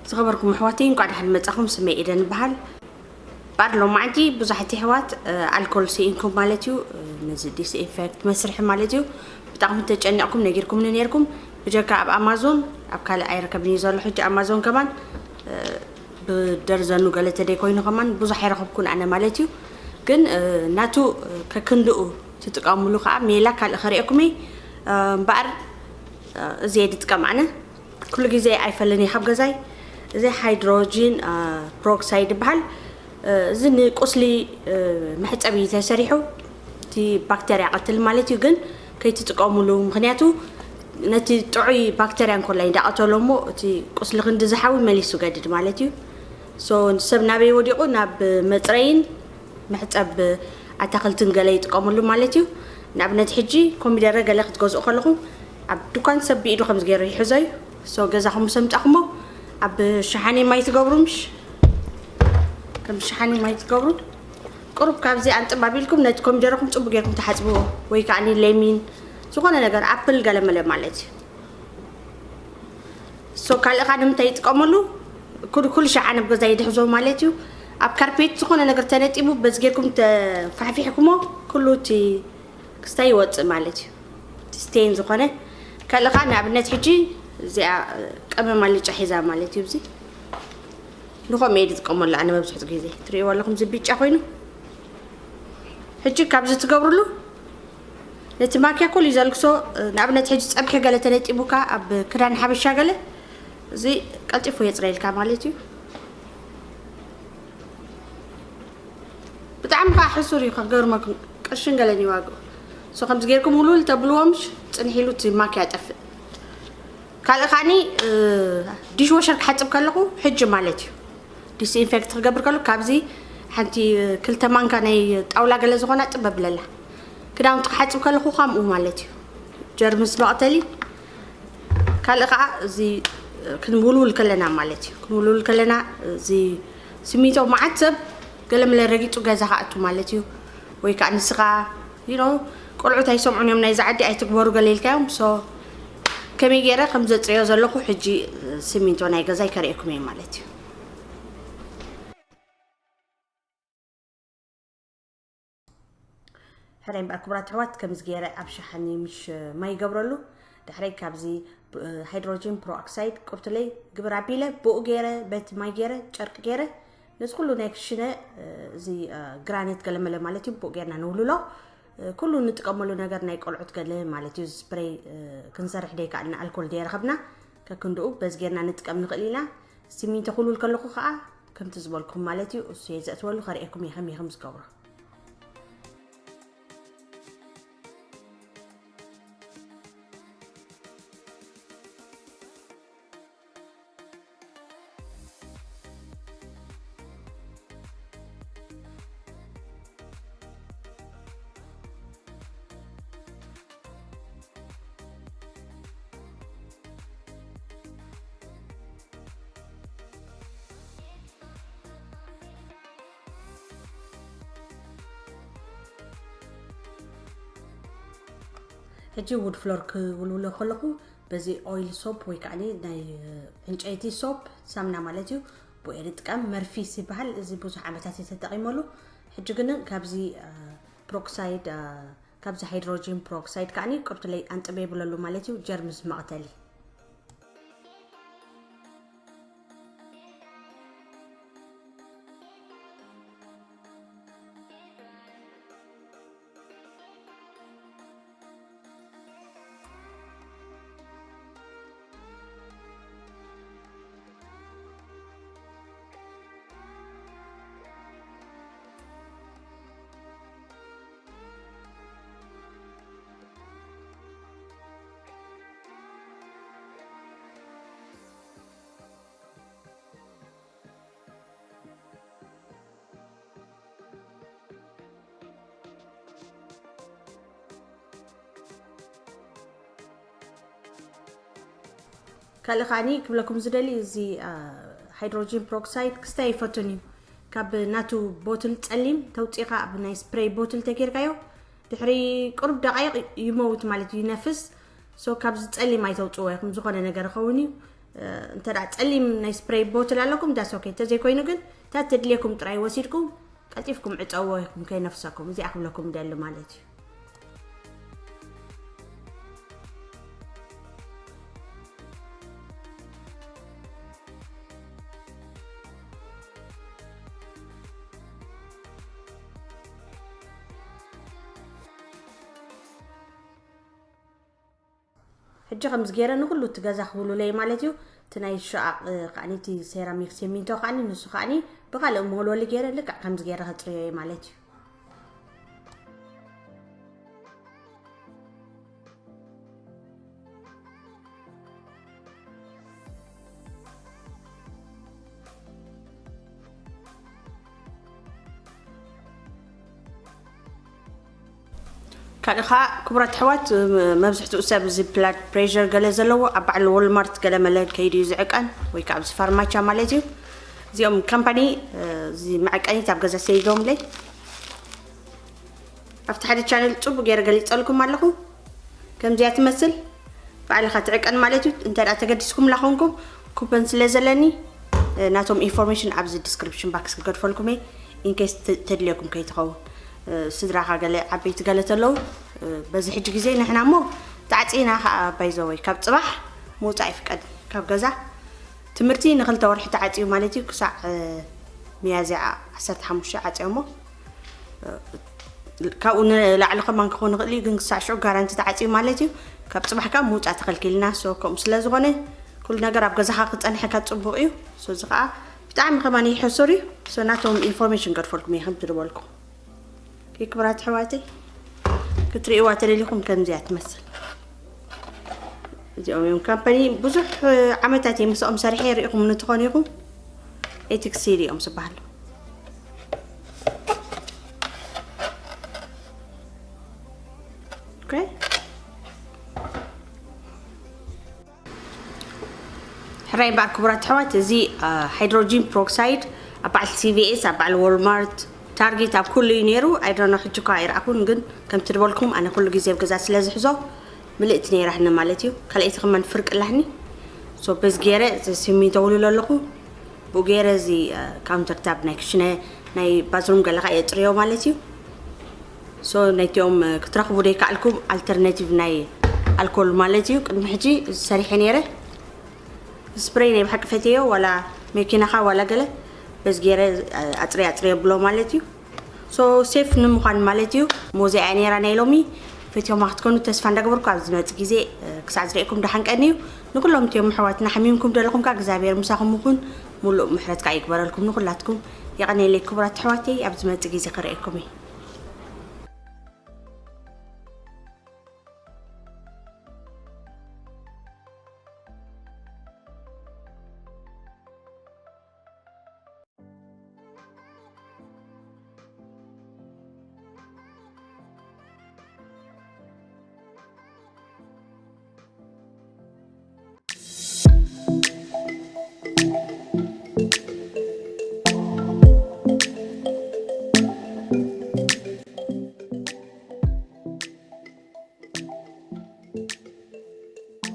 ዝኸበርኩም ኣሕዋተይ፣ እንኳዕ ደሓን መጻኹም። ስመይ ኤደን ይበሃል። እምበኣር ሎማዓንቲ ብዙሓት ኣሕዋት፣ እ፣ ኣልኮል ስኢንኩም ማለት እዩ፣ እ፣ ነዚ ዲስኢንፌክት መስርሒ ማለት እዩ። ብጣዕሚ ተጨኒቕኩም ነጊርኩምኒ ነይርኩም። ብጀካ ኣብ ኣማዞን፣ ኣብ ካልእ ኣይረከብን እዩ ዘሎ። ሕጂ ኣማዞን ከማን፣ እ፣ ብደርዘኑ ገለ ተደይ ኮይኑ ከማን ብዙሕ ኣይረኸብኩን ኣነ ማለት እዩ። ግን፣ እ፣ ናቱ፣ እ፣ ከክንድኡ ትጥቀምሉ ከዓ ሜላ ካልእ ከርእየኩም እየ። እ፣ እምበኣር፣ እ፣ እዚ እየ ዝጥቀም ኣነ። ኩሉ ግዜ ኣይፈልን እየ ካብ ገዛይ። እዚ ሃይድሮጂን፣ እ፣ ፕሮክሳይድ ይበሃል። እ፣ እዚ ንቁስሊ፣ እ፣ መሕጸቢ ተሰሪሑ እቲ ባክተርያ ቀትል ማለት እዩ። ግን ከይትጥቀሙሉ፣ ምኽንያቱ ነቲ ጥዑይ ባክተርያ እንኮላይ እንዳቐተሎ እሞ እቲ ቁስሊ ክንዲ ዝሓዊ መሊሱ ገድድ ማለት እዩ። ሶ ሰብ ናበይ ወዲቑ ናብ መጽረይን መሕጸብ ኣታኽልትን ገለ ይጥቀመሉ ማለት እዩ። ንኣብነት ሕጂ ኮሚደረ ገለ ክትገዝኡ ከለኹም ኣብ ድኳን ሰብ ብኢዱ ከምዚ ገይሩ ይሕዞ እዩ። ሶ ገዛኹም ምስ ኣምጻኹሞ ኣብ ሸሓኒ ማይ ትገብሩ፣ ምሽ ከም ሸሓኒ ማይ ትገብሩ። ቁሩብ ካብዚ ኣንጥብ ኣቢልኩም ነቲ ኮሚደረኹም ጽቡቅ ጌርኩም ትሓጽብዎ፣ ወይ ከዓኒ ሌሚን፣ ዝኾነ ነገር፣ ኣፕል ገለ መለ ማለት እዩ። ሶ ካልእ ኸኣ ንምንታይ ይጥቀመሉ? ኩሉ፣ ኩሉ ሸሓኒ ኣብ ገዛ ይድሕዞ ማለት እዩ። ኣብ ካርፔት ዝኾነ ነገር ተነጢቡ በዚ ጌርኩም ተፋሕፊሕኩሞ ኩሉ እቲ ክስታይ ይወጽእ ማለት እዩ። እቲ ስቴን ዝኾነ። ካልእ ኸኣ ንኣብነት ሕጂ እዚኣ ቀመም ኣልጫ ሒዛ ማለት እዩ። እዚ ንኸምኡ እየ ዝጥቀመሉ ኣነ መብዝሕትኡ ግዜ። ትርእይዎ ኣለኹም እዚ ብጫ ኮይኑ። ሕጂ ካብዚ ትገብርሉ ነቲ ማክያ ኩሉ እዩ ዘልግሶ። ንኣብነት ሕጂ ጸብሒ ገለ ተነጢቡካ ኣብ ክዳን ሓበሻ ገለ፣ እዚ ቀልጢፉ የጽረየልካ ማለት እዩ። ብጣዕሚ ከዓ ሕሱር እዩ፣ ከገርመኩም ቅርሽን ገለን እዩ ዋግኡ። ሶ ከምዚ ጌርኩም ውልውል ተብልዎ ምሽ ጽንሕ ኢሉ እቲ ማክያ ይጠፍእ። ካልእ ከዓኒ፣ እ፣ ዲሽ ወሸር ክሓጽብ ከለኹ ሕጂ ማለት እዩ። ዲስኢንፌክት ክገብር ከለኹ ካብዚ ሓንቲ ክልተ ማንካ ናይ ጣውላ ገለ ዝኾና ጥብ ኣብለላ። ክዳውንቲ ክሓጽብ ከለኹ ከምኡ ማለት እዩ። ጀርምስ መቕተሊ። ካልእ ከዓ እዚ ክንውልውል ከለና ማለት እዩ። ክንውልውል ከለና እዚ ስሚንቶ መዓት ሰብ ገለመለ ረጊጹ ገዛ ክኣቱ ማለት እዩ። ወይ ከዓ ንስኻ፣ you know፣ ቆልዑት ኣይሰምዑን እዮም ናይዚ ዓዲ ኣይትግበሩ ገለ ኢልካዮም። ሶ ከመይ ገይረ ከም ዘጽርዮ ዘለኹ ሕጂ ስሚንቶ ናይ ገዛይ ከርእየኩም እየ ማለት እዩ። ሕራይ እምበኣር ክቡራት ኣሕዋት፣ ከምዚ ገይረ ኣብ ሸሓኒ ምሽ ማይ ይገብረሉ። ድሕረይ ካብዚ፣ እ፣ ሃይድሮጂን ፕሮኦክሳይድ ቁርትለይ ግብር ኣቢለ ብኡ ገይረ በቲ ማይ ገይረ ጨርቂ ገይረ ነዚ ኩሉ ናይ ክሽነ፣ እ፣ እዚ፣ እ፣ ግራነት ገለመለ ማለት እዩ፣ ብኡ ጌርና ነውልሎ። እ፣ ኩሉ ንጥቀመሉ ነገር ናይ ቆልዑት ገለ ማለት እዩ። ስፕሬይ፣ እ፣ ክንሰርሕ ደይከኣልና ኣልኮል ደይረኸብና ከክንድኡ በዚ ጌርና ንጥቀም ንኽእል ኢና። ሲሚንቶ ክውልውል ከለኹ ኸኣ ከምቲ ዝበልኩም ማለት እዩ፣ እሱ እየ ዘእትወሉ፣ ከርእየኩም እየ ከመይ ከም ዝገብሮ። ሕጂ ውድ ፍሎር ክውልውሎ ከለኹ በዚ ኦይል ሶፕ ወይ ከዓ ናይ ዕንጨይቲ ሶፕ ሳምና ማለት እዩ፣ ብኡ እየ ዝጥቀም። መርፊስ ይበሃል፣ እዚ ብዙሕ ዓመታት እየ ተጠቒመሉ። ሕጂ ግን ካብዚ፣ አ፣ ፕሮክሳይድ፣ አ፣ ካብዚ ሃይድሮጂን ፕሮክሳይድ ከዓኒ ቅርቱለይ ኣንጥበ ይብለሉ ማለት እዩ፣ ጀርምስ መቕተሊ። ካልእ ከዓኒ ክብለኩም ዝደሊ፣ እዚ፣ አ፣ ሃይድሮጂን ፕሮክሳይድ ክስታይ ኣይፈቱን እዩ። ካብ ናቱ ቦትል ጸሊም ተውጺኻ ኣብ ናይ ስፕሬይ ቦትል ተጌርካዮ ድሕሪ ቅሩብ ደቃይቕ ይመውት ማለት እዩ፣ ይነፍስ። ሶ ካብዚ ጸሊም ኣይተውጽዎ ኢኹም፣ ዝኾነ ነገር ይኸውን እዩ። እንተ ደኣ ጸሊም ናይ ስፕሬይ ቦትል ኣለኩም፣ that's okay። እንተዘይኮይኑ ግን፣ እታ ተድልየኩም ጥራይ ወሲድኩም ቀልጢፍኩም ዕጸዎ ኢኹም ከይነፍሰኩም። እዚኣ ክብለኩም ደሊ ማለት እዩ። ሕጂ ከምዚ ገይረ ንኹሉ እቲ ገዛ ክውሉለይ ማለት እዩ። እቲ ናይ ሸቓቕ ከዓኒ፣ እቲ ሴራሚክ ሲሚንቶ ከዓኒ፣ ንሱ ከዓኒ ብኻልእ መወልወሊ ገይረ ልክዕ ከምዚ ገይረ ከጽርዮ እየ ማለት እዩ። ካልእ ከዓ ክቡራት ኣሕዋት፣ መብዝሕትኡ ሰብ እዚ ብላድ ፕሬሸር ገለ ዘለዎ ኣብ በዓል ዎልማርት ገለ መለ ከይዱ እዩ ዝዕቀን፣ ወይ ከዓ ኣብዚ ፋርማቻ ማለት እዩ። እዚኦም ካምፓኒ፣ እዚ መዐቀኒት ኣብ ገዛ ሰይዶምለይ ኣብቲ ሓደ ቻነል ጽቡቅ ገይረ ገሊጸልኩም ኣለኹ። ከምዚኣ ትመስል ባዕልኻ ትዕቀን ማለት እዩ። እንተ ደኣ ተገዲስኩም ላኾንኩም ኩፐን ስለ ዘለኒ፣ ናቶም ኢንፎርሜሽን ኣብዚ ዲስክሪፕሽን ባክስ ክገድፈልኩም እየ። ኢንኬስ ተድልየኩም ከይትኸውን፣ ስድራኻ ገለ ዓበይቲ ገለ ተለዉ፣ በዚ ሕጂ ግዜ ንሕና እሞ ተዓጺና ኸዓ ባይዘወይ ካብ ጽባሕ ምውጻእ ይፍቀድ ካብ ገዛ። ትምህርቲ ንክልተ ወርሒ ተዓጽዩ ማለት እዩ። ክሳዕ ሚያዝያ ዓሰርተ ሓሙሽተ ዓጽዮሞ። ካብኡ ንላዕሊ ከማን ክኸውን ይኽእል እዩ፣ ግን ክሳዕ ሽዑ ጋራንቲ ተዓጽዩ ማለት እዩ። ካብ ጽባሕ ከዓ ምውጻእ ተኸልኪልና። ሶ ከምኡ ስለ ዝኾነ ኩሉ ነገር ኣብ ገዛኻ ክጸንሐካ ጽቡቕ እዩ። ሶ እዚ ከዓ ብጣዕሚ ከማን ይሕሱር እዩ። ሶ ናቶም ኢንፎርሜሽን ገድፈልኩም እየ ከም ትድበልኩም። ክብራት ኣሕዋተይ ክትርእይዋ ተደሊኹም ከምዚኣ ትመስል። እዚኦም እዮም ካምፓኒ ብዙሕ ዓመታት እዮም ምስኦም ሰሪሐ ርኢኹም ንትኾኑ ኢኹም። ኤቲክስ ሲዲ እዮም ዝበሃሉ። ኦኬ። ሕራይ እምበኣር ክቡራት ኣሕዋት፣ እዚ ሃይድሮጂን ፕሮክሳይድ ኣብ በዓል ሲቪኤስ፣ ኣብ በዓል ዎልማርት፣ ታርጌት፣ ኣብ ኩሉ እዩ ነይሩ። ኣይዶኖ ሕጂ እኳ ኣይረኣኹን፣ ግን ከምቲ ዝበልኩም ኣነ ኩሉ ግዜ ኣብ ገዛ ስለ ዝሕዞ ምልእቲ ነይራህኒ ማለት እዩ። ካልኣይቲ ከማን ፍርቂ ኣላህኒ። ሶ በዚ ገይረ እዚ ሲሚንቶ ውልሎ ኣለኹ። ብኡ ገይረ እዚ ካውንተር ታፕ ናይ ክሽነ ናይ ባዝሩም ገለ ከዓ የፅርዮ ማለት እዩ። ሶ ናይቲኦም ክትረኽቡ ደይከኣልኩም ኣልተርናቲቭ ናይ ኣልኮል ማለት እዩ። ቅድሚ ሕጂ እዚ ሰሪሐ ነይረ። ስፕሬይ ናይ ብሓቂ ፈትየዮ፣ ዋላ መኪናኻ ዋላ ገለ በዚ ገይረ ኣፅሪ ኣፅሪ የብሎ ማለት እዩ። ሶ ሴፍ ንምዃን ማለት እዩ። ሞዚኣ ነይራ ናይ ሎሚ። ፈትዮማ ክትኮኑ ተስፋ እንዳገበርኩ ኣብ ዝመፅእ ግዜ ክሳዕ ዝርእየኩም ደሓን ቀኒ እዩ። ንኩሎም እቲኦም ኣሕዋትና ሓሚምኩም ደለኹም ከዓ እግዚኣብሔር ምሳኹም ይኹን። ሙሉእ ምሕረት ከዓ ይግበረልኩም ንኩላትኩም። የቐንየለይ ክቡራት ኣሕዋተይ፣ ኣብ ዝመፅእ ግዜ ክርእየኩም እዩ።